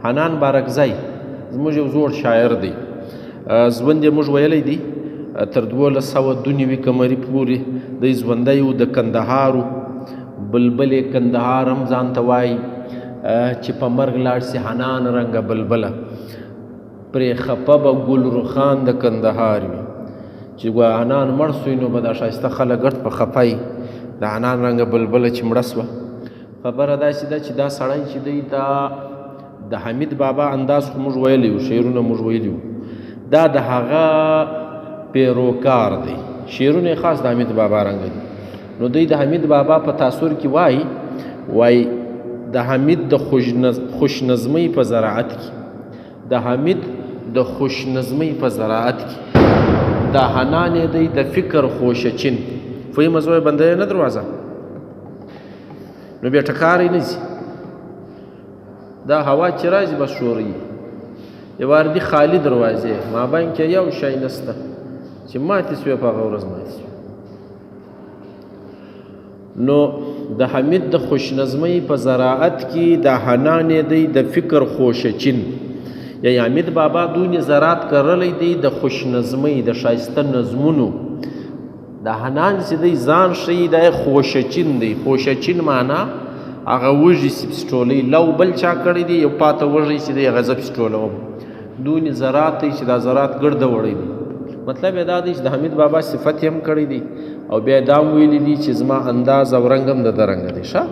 حنان بارکزی زموږ یو زوړ شاعر دی. ژوند یې موږ ویلی دی تر 1292 قمري پورې دی ژوندی و، د کندهار و. بلبلې کندهار هم ځان ته وایي چې په مرګ لاړ سي حنان رنګه بلبله، پرې خپه به ګل رخان د کندهار وي. چې ګوا حنان مړ سوی نو به دا ښایسته خلک ګرد په خفه وي، د حنان رنګه بلبله چې مړه سوه. خبره داسې ده چې دا سړی چې دی دا د حمید بابا انداز خو موږ ویلی و، شعرونه موږ ویلي وو، دا د هغه پیروکار دی، شعرونه یې خاص د حمید بابا رنګه دي. نو دی د حمید بابا په تاثر کې وایي، وایي د حمید د خوشنظمۍ په زراعت کې، د حمید د خوشنظمۍ په زراعت کې د حنان یې دی د فکر خوشه چین. فهیمه زوی بنده یې نه دروازه، نو بیا ټکار یې نه ځي، دا هوا چې راځي بس شوري. یو وار دي خالي دروازې، مابین کې یو شی نسته چې ماتې سوې په هغه ورځ ماتې سوې. نو د حمید د خوشنظمۍ په زراعت کې د حنان یې دی د فکر خوشه چین. یعنی حمید بابا دونې زراعت کرلی دی د خوشنظمۍ د ښایسته نظمونو. د حنان چې دی ځان ښیي دا یې خوشه چین دی. خوشه چین معنا هغه وږي چې پسټولوي، لو بل چا کړی دی، یو پاته وږی چې دی هغه زه پسټولوم. دونې زراعت دی چې دا زراعت ګرده وړی دی. مطلب یې دا دی چې د حمید بابا صفت یې هم کړی دی او بیا یې دا هم ویلي دي چې زما انداز او رنګ هم د ده رنګه دی. ښه،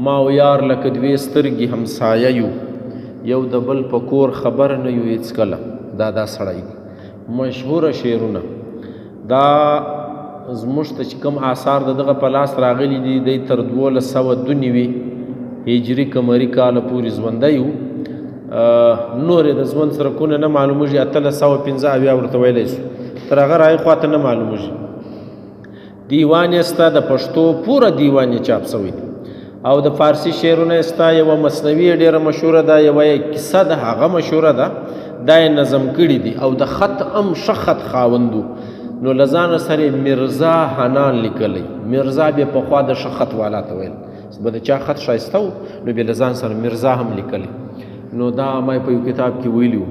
ما او یار لکه دوې سترګې همسایه یو، یو د بل په کور خبر نه یو هېڅکله. دا دا سړی دی. مشهوره شعرونه دا زموږ ته چې کوم آثار د دغه په لاس راغلي دي، دی تر 1292 هجري قمري کاله پورې ژوندی و. نور یې د ژوند څرکونه نه معلومیږي، 1875 ورته ویلی سو، تر هغه راهی خواته نه معلومیږي. دیوان یې سته، د پښتو پوره دیوان یې چاپ سوی دی، او د فارسي شعرونه یې سته. یوه مثنوي یې ډېره مشهوره ده، یوه یې کیسه ده هغه مشهوره ده، دا یې نظم کړي دي. او د خط هم ښه خط خاوند و، نو له ځانه سره یې میرزا حنان لیکلی. میرزا بیا پخوا د ښه خط والا ته ویل، به د چا خط ښایسته و نو بیا له ځان سره میرزا هم لیکلی. نو دا ما یې په یو کتاب کې ویلي وو.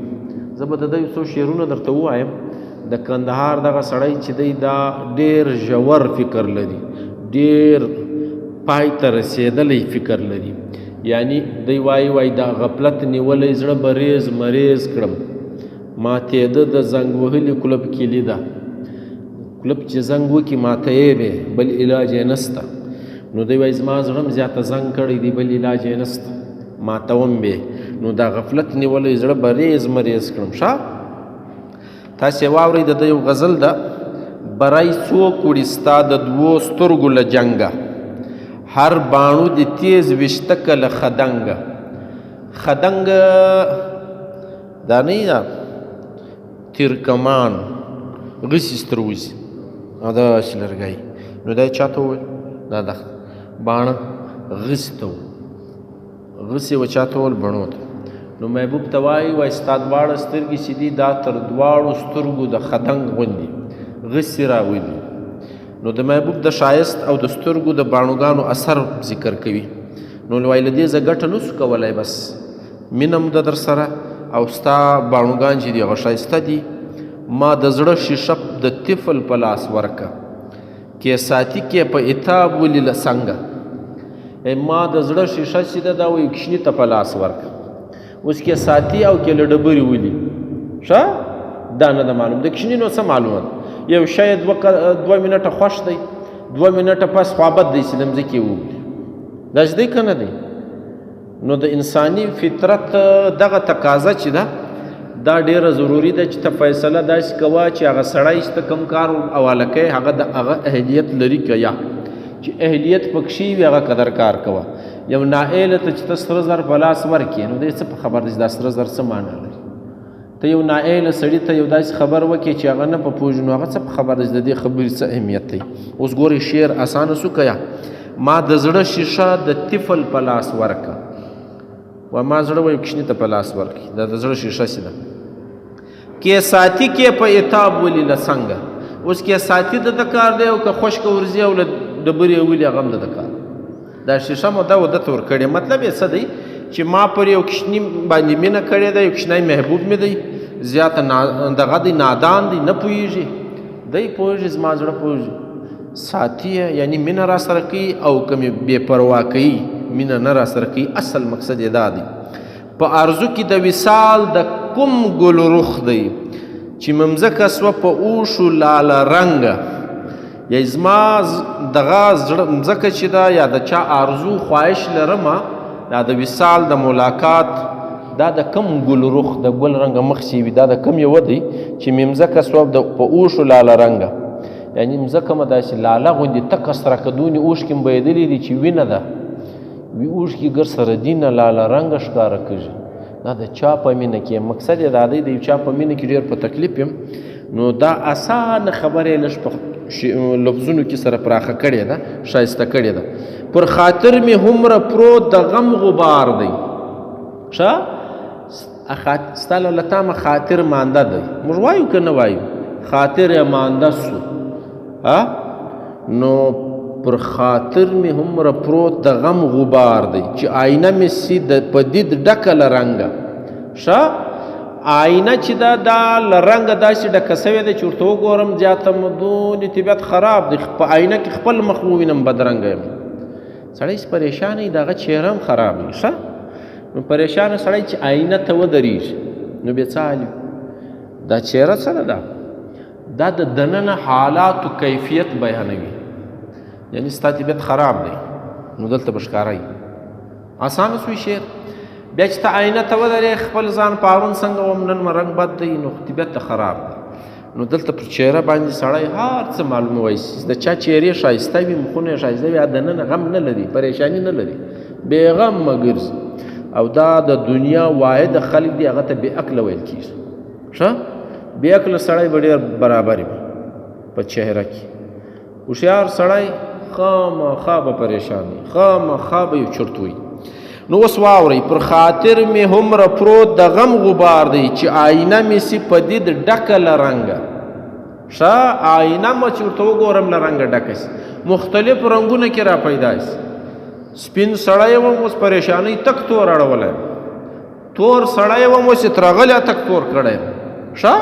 زه به د ده یو څو شعرونه درته ووایم. د کندهار دغه سړی چې دی دا ډېر ژور فکر لري، ډېر پای ته رسېدلی فکر لري. یعنی دی وایي، وایي دا غفلت نیولی زړه به ریز مریز کړم، ماتېده د زنګ وهلي کلب کیلي ده، کلب چې زنګ وکړي ماته یې به بل علاج یې نسته. نو دی وایي زما زړه هم زیاته زنګ کړی دی، بل علاج یې نسته، ماتوم به. نو دا غفلت نیولی زړه به ریز مریز کړم. ښه، تاسې واورئ د ده یو غزل ده. بری څوک وړي ستا د دوو سترګو له جنګه، هر باڼو دې تیز ویشتکه له خدنګه. خدنګ دا نه ده تیرکمان غسي ستروزي او داسې لرګی. نو دا یې چا ته وویل؟ دا د باڼه غسي ته وو، غسي و چا ته وویل؟ بڼو ته. نو محبوب ته وایي، وایي ستا دواړه سترګې چې دي دا تر دواړو سترګو د خدنګ غوندې غسي راولي. نو د محبوب د ښایست او د سترګو د باڼوګانو اثر ذکر کوي. نو وایي له دې زه ګټه نه سو کولی، بس مینه هم ده در سره او ستا باڼوګان چې دي هغه ښایسته دي. ما د زړه شیشه د طفل په لاس ورکه، کې ساتي کې په اتاب ولي له څنګه. ما د زړه شیشه چې ده دا وایي کوچني ته په لاس ورکه، اوس کې ساتي او کې له ډبرې ولي. ښه، دا نه ده معلوم د کوچني نو څه معلومه ده. یو شی دوه منټه خوښ دی، دوه منټه پس خوابد دی چې د مځکې وولي، داسې دی که نه دی؟ نو د انساني فطرت دغه تقاضا چې ده دا ډېره ضروري ده چې ته فیصله داسې کوه چې هغه سړی چې ته کوم کار حواله کوې هغه د هغه اهلیت لري که یا چې اهلیت پکښې وي هغه قدر کار کوه. یو نااهله ته چې ته سره زر په لاس ورکړې نو دی څه په خبر دی چې دا سره زر څه معنا لري؟ ته یو نااهله سړي ته یو داسې خبر وکړې چې هغه نه په پوهېږي نو هغه څه په خبر دی چې د دې خبرې څه اهمیت دی؟ اوس ګورئ شعر اسانه سو که یا؟ ما د زړه شیشه د طفل په لاس ورکه، و ما زړه وایي کوچني ته په لاس ورکړي، دا د زړه شیشه سي ده. کې ساتي کې په اتاب ولي له څنګه؟ اوس کې ساتي د ده کار دی او که خشکه ورځي او له ډبرې ولي هغه هم د ده کار. دا شیشه مو دا و ده ته ورکړې. مطلب یې څه دی چې ما پر یو کوچني باندې مینه کړې ده، یو کوچنی محبوب مې دی، زیاته دغه دی، نادان دی، نه پوهېږي. دی پوهېږي، زما زړه پوهېږي، ساتي یعنی مینه را سره کوي او که مې بې پروا کوي مینه نه را سره کوي. اصل مقصد یې دا دی. په ارزو کې د وصال د کوم ګل رخ دی چې ممځکه سوه په اوښو لاله رنګه. یا زما دغه زړه مځکه چې ده یا د چا ارزو خواهش لرمه، دا د وصال د ملاقات، دا د کم ګل رخ، د ګل رنګه مخ چې وي، دا د کم یوه دی چې مې مځکه سوه په اوښو لاله رنګه. یعنی مځکه مه داسې لاله غوندې تکه سره که دونې اوښکې مې بهېدلې دي چې وینه ده، وي اوښکې ګر سره دي نه لاله رنګه ښکاره کېږي. دا د چا په مینه کې، مقصد یې دا دی د یو چا په مینه کې ډېر په تکلیف یم. نو دا اسانه خبره یې لږ په لفظونو کې سره پراخه کړې ده، ښایسته کړې ده. پر خاطر مې هومره پروت د غم غبار دی. ښه، ستا له تا مه خاطر مانده دی، موږ وایو که نه وایو خاطر یې مانده سو. نو پر خاطر مې هومره پروت د غم غبار دی چې آینه مې سي د پدید ډکه له رنګه. ښه، آینه چې ده دا له رنګه داسې ډکه سوې ده چې ورته وګورم زیاته مو دونې طبیعت خراب دی، په آینه کې خپل مخ ووینم بدرنګه یم. سړی چې پریشان وي د هغه چهره هم خراب وي. ښه، نو پریشانه سړی چې آینه ته ودرېږي نو بیا څه حال وي؟ دا چهره څه ده؟ دا د دننه حالاتو کیفیت بیانوي. یعنی ستا طبیعت خراب دی نو دلته به ښکاره وي. اسانه سوی شعر. بیا چې ته آینه ته ودرې خپل ځان پارون څنګه وم، نن مې رنګ بد دی، نو طبیعت ته خراب دی. نو دلته پر چهره باندې سړی هر څه معلوموي. د چا چهرې ښایسته وي، مخونه یې ښایسته وي، دننه غم نه لري، پریشاني نه لري، بې غمه ګرځي. او دا د دنیا واحد خلک دي، هغه ته بې عقله ویل کېږي. ښه، بې عقله سړی به ډېر برابر وي په چهره کې. هوښیار سړی خامخا به پریشان وي، خامخا به یو چرت وي. نو اوس واورئ، پر خاطر مې هومره پروت د غم غبار دی چې آینه مې سي پدید ډکه له رنګه. ښه، آینه مه چې ورته وګورم له رنګه ډکه سي، مختلف رنګونه کې را پیدا سي. سپین سړی وم اوس پریشانۍ تک تور اړولی، تور سړی وم اوس یې ترغلی تک تور کړی. ښه،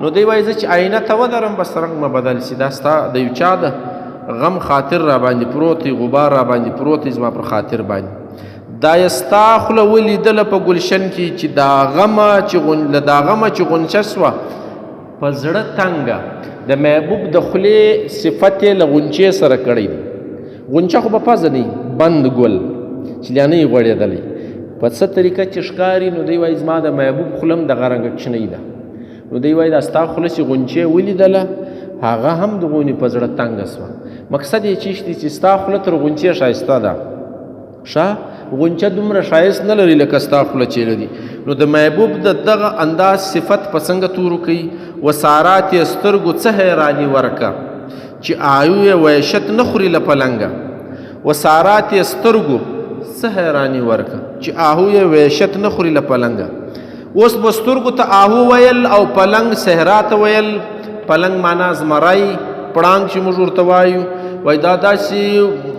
نو دی وایي زه چې آینه ته ودرم بس رنګ مه بدل سي. دا ستا د یو چا د غم خاطر را باندې پروت دی، غبار را باندې پروت دی زما پر خاطر باندې. دا یې ستا خوله ولیدله په ګلشن کې چې دا غمه چې له دا غمه چې غنچه سوه په زړه تنګه. د محبوب د خولې صفت یې له غنچې سره کړی دی. غنچه خو به پزه نه وي، بند ګل چې لا نه وي غوړېدلی، په څه طریقه چې ښکاري. نو دی وایي زما د محبوب خوله هم دغه رنګه کوچنۍ ده. نو دی وایي دا ستا خوله چې غنچې ولیدله هغه هم د غونې په زړه تنګه سوه. مقصد یې چیش دی چې ستا خوله تر غنچې ښایسته ده. ښه، غنچه دومره ښایست نه لري لکه ستا خوله چې لري. نو د محبوب د دغه انداز صفت په څنګه تورو کوي؟ وسارات یې سترګو څه حیراني ورکه چې آیو یې وحشت نه خوري له پلنګه. وسارات یې سترګو څه حیراني ورکه چې آهو یې وحشت نه خوري له پلنګه. اوس به سترګو ته آهو ویل او پلنګ صحرا ته ویل. پلنګ معنا زمری، پړانګ چې موږ ورته وایو. وایي دا داسې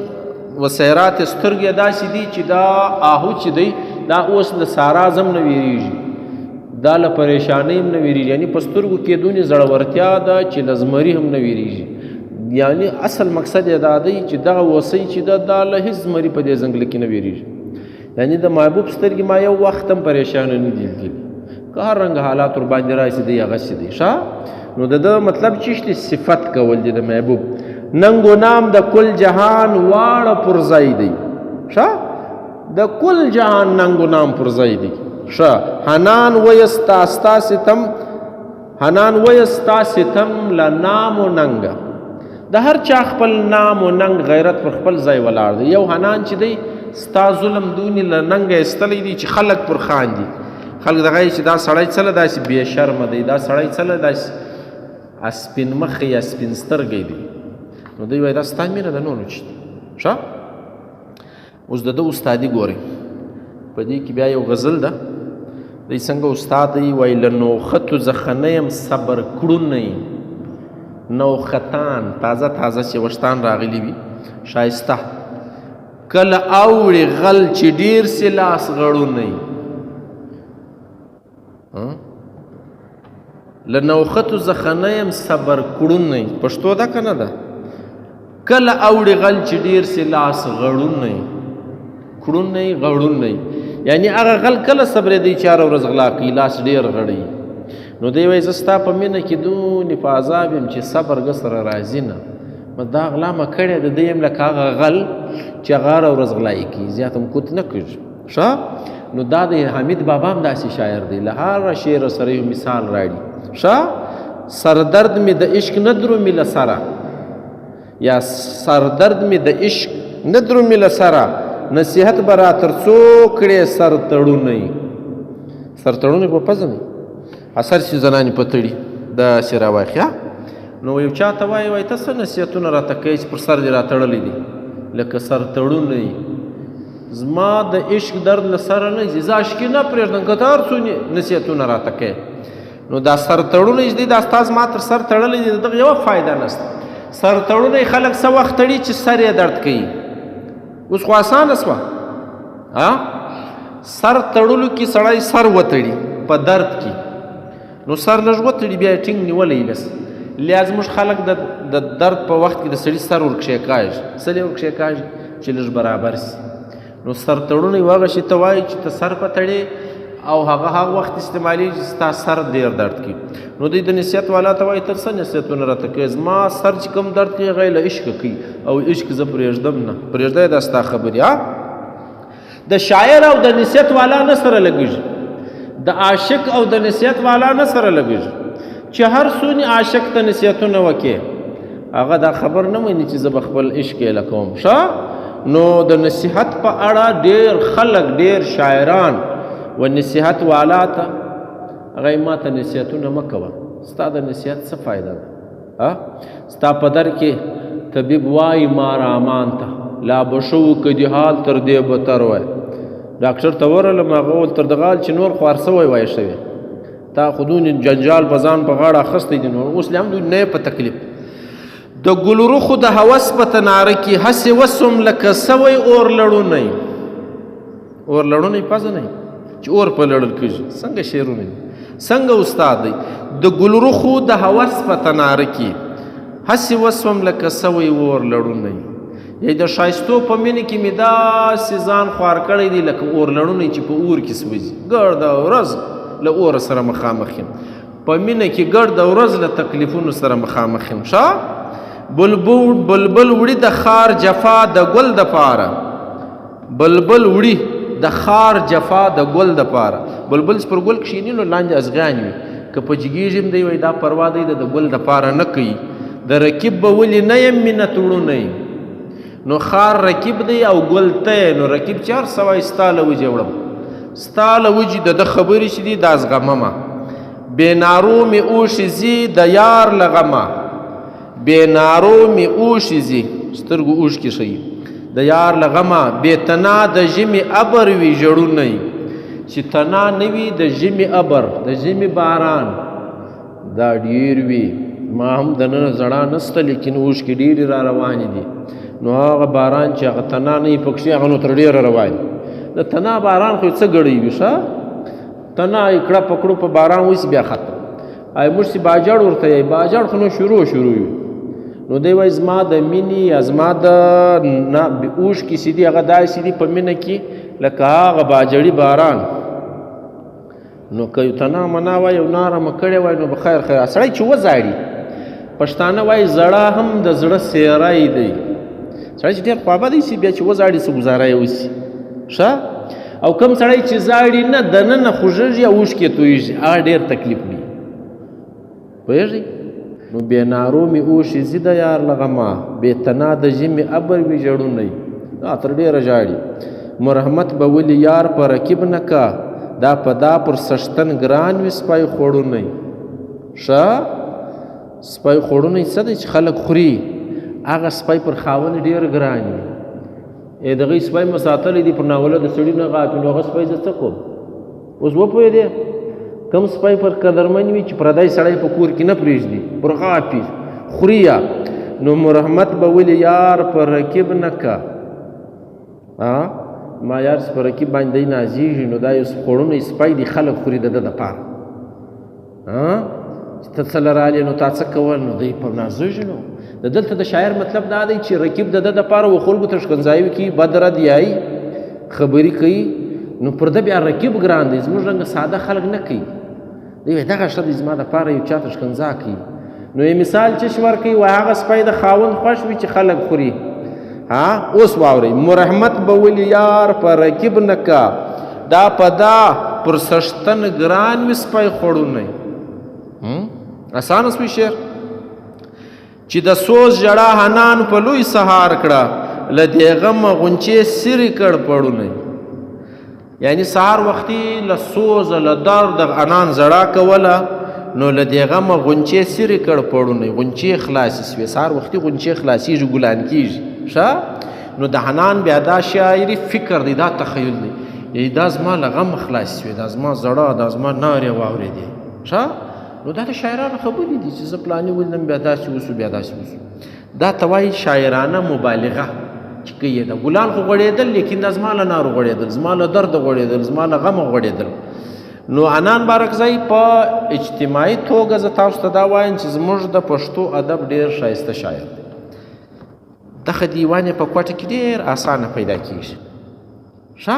وسیرات سترګې داسې دي چې دا آهو چې دی دا اوس له سارا زم نه ویریږي، دا له پریشانۍ هم نه ویریږي. یعنی په سترګو کې دونې زړورتیا ده چې له زمري هم نه ویریږي. یعنی اصل مقصد یې دا دی چې دغه وسۍ چې ده دا له هېڅ زمري په دې ځنګله کې نه ویریږي. یعنی د محبوب سترګې ما یو وخت هم پریشانه نه دي لیدلي، که هر رنګ حالات ورباندې راشي دی هغسې دی. ښه، نو د ده مطلب چې دی صفت کول دي د محبوب. ننګ و نام د کل جهان واړه پر ځای دی. ښه، د کل جهان ننګ و نام پر ځای دی. ښه، حنان ویستا ستا ستم، حنان ویستا ستم له نام و ننګه. د هر چا خپل نام و ننګ غیرت پر خپل ځای ولاړ دی. یو حنان چې دی ستا ظلم دونې له ننګه ایستلی دی چې خلک پر خاندي. خلک دغه چې دا سړی څه له داسې بې شرمه دی، دا سړی څه له داسې سپین مخی یا سپین سترګی دی. نو دی وایي دا ستا مینه ده نورو چې دی. ښه، اوس د ده استادي ګورئ. په دې کې بیا یو غزل ده، دی څنګه استاد دی؟ وایي له نوختو څخه نه یم صبر کړونی. نوختان تازه تازه چې وښتان راغلي وي ښایسته، کله اوړي غل چې ډېر سي لاس غړونی. له نوختو څخه نه یم صبر کړونی. پښتو ده که نه ده؟ کله اوړي غل چې ډېر سي لاس غړونی، کړونی غړونی، یعنی هغه غل کله صبرېدی چې هره ورځ غلا کوي، لاس ډېر غړوي. نو دی وایي زه ستا په مینه کې دونې په عذاب یم چې صبر ګه سره راځي نه. بس دا غلا مه کړې ده، دی یم لکه هغه غل چې هغه هره ورځ غلا یې کوي، زیات هم کوت نه کېږي. ښه، نو دا د حمید بابا هم داسې شاعر دی، له هر شعر سره یو مثال راړي. ښه، سردرد مې د عشق نه درومي له سره، یا سردرد مې د عشق نه درومي له سره، نصیحت به را تر څو کړې سر تړونی. سر تړونی په پزه نه اثر چې زنانې په تړي داسې راواخیا. نو یو چا ته وایي، وایي ته څه نصیحتونه راته کوې چې پر سر دې راتړلی دي لکه سر تړونی؟ زما د عشق درد له سره نه ځي، زه عشقي نه پرېږدم که ته هر څو نصیحتونه راته کوې. نو دا سر تړونی چې دی، دا ستا زما تر سر تړلی دی، د دغه یوه فایده نشته. سر تړونی خلک څه وخت تړي چې سر یې درد کوي. اوس خو اسانه سوه، سر تړلو کې سړی سر وتړي په درد کې، نو سر لږ وتړي بیا یې ټینګ نیولی بس. لیا زموږ خلک د درد په وخت کې د سړي سر ورکښېکاږي، سر یې ورکښېکاږي چې لږ برابر سي. نو سر تړونی هغه شي ته وایي چې ته سر په تړې او هغه هغه وخت استعمالېږي چې ستا سر ډېر درد کوي. نو دوی د نصیحت والا ته وایي ته څه نصیحتونه راته کوې؟ زما سر چې کوم درد کوي هغه یې له عشقه کوي، او عشق زه پرېږدم نه، پرېږده یې دا ستا خبرې. د شاعر او د نصیحت والا نه سره لګېږي، د عاشق او د نصیحت والا نه سره لګېږي. چې هر څونې عاشق ته نصیحتونه وکړي هغه دا خبر نه مني چې زه به خپل عشق یې لکوم. ښه، نو د نصیحت په اړه ډېر خلک، ډېر شاعران و نصیحت والا ته هغه یې ما ته نصیحتونه مه کوه، ستا د نصیحت څه فایده ده؟ ستا په در کې طبیب وایي ما رامان ته لا به ښه و که دې حال تر دې بتر وای. ډاکټر ته ورغلم، هغه وویل تر دغه حال چې نور خوار سوی وای ښه وي، تا خو دونې جنجال په ځان په غاړه اخیستی دی، نو اوس لا هم دوی نه په تکلیف. د ګلرخو د هوس په تناره کې هسې وسوم لکه سوی اور لړونی. اور لړونی پزه نه چې اور په لړل کېږي. څنګه شعرونه دي، څنګه استاد دی. د ګلرخو د هوس په تناره کې هسې وسوم لکه سوی اور لړونی. یعنې د ښایستو په مینه کې مې داسې ځان خوار کړی دی لکه اور لړونی چې په اور کې سوځي، ګرده ورځ له اور سره مخامخ یم، په مینه کې ګرده ورځ له تکلیفونو سره مخامخ یم. ښه، بلبل وړي د خار جفا د ګل دپاره، بلبل وړي د خار جفا د ګل دپاره. بلبل چې پر ګل کښېني نو لاندې ازغیان وي، که په جګېږي هم دی وایي دا پروا دی د ګل دپاره نه کوي. د رقیب به ولې نه یم مینه تړونی، نو خار رقیب دی او ګل ته، نو رقیب چې هر څه وایي ستا له وجې وړم، ستا له وجې د ده خبرې چې دي دا زغممه. بې نارو مې اوښې ځي د یار له غمه، بې نارو مې اوښې ځي، سترګو اوښکې ښیي د یار له غمه. بې تنا د ژمي ابر وي ژړونی، چې تنا نه وي د ژمي ابر، د ژمي باران دا ډېر وي. ما هم دننه زړه نسته لیکن اوښکې ډېرې را روانې دي. نو هغه باران چې هغه تنا نه وي پکښې هغه نو تر ډېره روان دي. د تنا باران خو یې څه ګړی وي؟ ښه، تنا یې کړه په کړو په باران وسي بیا ختم. ای موږ چې باجړ ورته یې، باجړ خو نو شروع شروع وي. نو دی وایي زما د مینې یا زما د اوښکې چې دي هغه داسې دي په مینه کې لکه هغه باجړي باران. نو که یو تنا منا وای او ناره مه کړې وای نو به خیر خیر. سړی چې وزاړي، پښتانه وایي زړه هم د زړه سیری دی. سړی چې ډېر خوابدی سي بیا چې وزاړي څه ګزاره یې وسي. ښه، او کوم سړی چې زاړي نه دننه خوږېږي او اوښکې تویږي، هغه ډېر تکلیف وي. پوهېږئ؟ نو بې نارو مې اوښې ځي د یار له غمه، بې تنا د ژمي ابر وي ژړونی، دا تر ډېره ژاړي. مرحمت به ولي یار په رقیب نه کا، دا په دا پر څښتن ګران وي سپی خوړونی. ښه، سپی خوړونی څه دی چې خلک خوري، هغه سپی پر خاوند ډېر ګران وي. ای دغه سپی مو ساتلی دی پر ناولده سړي نه غاپي، نو هغه سپی زه څه کوم؟ اوس وپوهېدې؟ کوم سپی پر قدرمن وي چې پردی سړی په کور کې نه پرېږدي، پر غاپي خوري یا. نو مرحمت به ولي یار پر رقیب نه کا. ما یار چې په رقیب باندې دی نازېږي نو دا یو خوړونی سپی دی، خلک خوري د ده دپاره. چې ته څه له رالې نو تا څه کول، نو دی په نازېږي. نو د دلته د شاعر مطلب دا دی چې رقیب د ده دپاره و خلکو ته ښکنځایي کوي، بد رد یایي، خبرې کوي، نو پر ده بیا رقیب ګران دی. زموږ رنګه ساده خلک نه کوي. دی وایي دغه ښه دی زما دپاره یو چا ته ښکنځا کوي. نو یې مثال چش ورکوي، وایي هغه سپی د خاوند خوښ وي چې خلک خوري. ها اوس واورئ، مرحمت به ولي یار په رقیب نه کا، دا په دا پر څښتن ګران وي سپی خوړونی. اسانه سوی شعر چې د سوز ژړا حنان په لوی سهار کړه، له دې غمه غونچې سیرې کړ پړونی. یعنی سهار وختي له سوز له درد حنان ژړا کوله، نو له دې غمه غونچې سیرې کړ پړونی، غونچې خلاصې سوې. سهار وختي غونچې خلاصېږي، ګلان کېږي. ښه نو د حنان بیا دا شاعري فکر دی، دا تخیل دی، یعنی دا زما له غمه خلاصې سوې، دا زما زړه، دا زما نارې واورېدې. ښه نو دا د شاعرانو خبرې دي چې زه پلاني ولیدم بیا داسې وسو، بیا داسې وسو. دا ته وایي شاعرانه مبالغه چې کوي. دا ګلان خو غوړېدل، لیکن دا زما له نارو غوړېدل، زما له درده غوړېدل، زما له غمه غوړېدل. نو عنان بارکزی په اجتماعي توګه زه تاسو ته دا وایم چې زموږ د پښتو ادب ډېر ښایسته شاعر دی. دغه دیوان یې په کوټه کې ډېر اسانه پیدا کېږي. ښه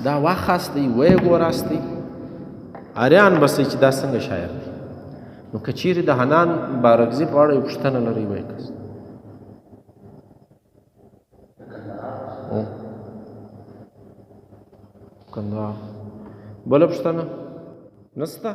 دا واخاستئ، ویې ګوراستئ، اریان به سئ چې دا څنګه شاعر دی. نو که چیرې د حنان بارکزي په اړه یو پوښتنه لرئ ویې کړئ. کندهار بله پوښتنه نشته؟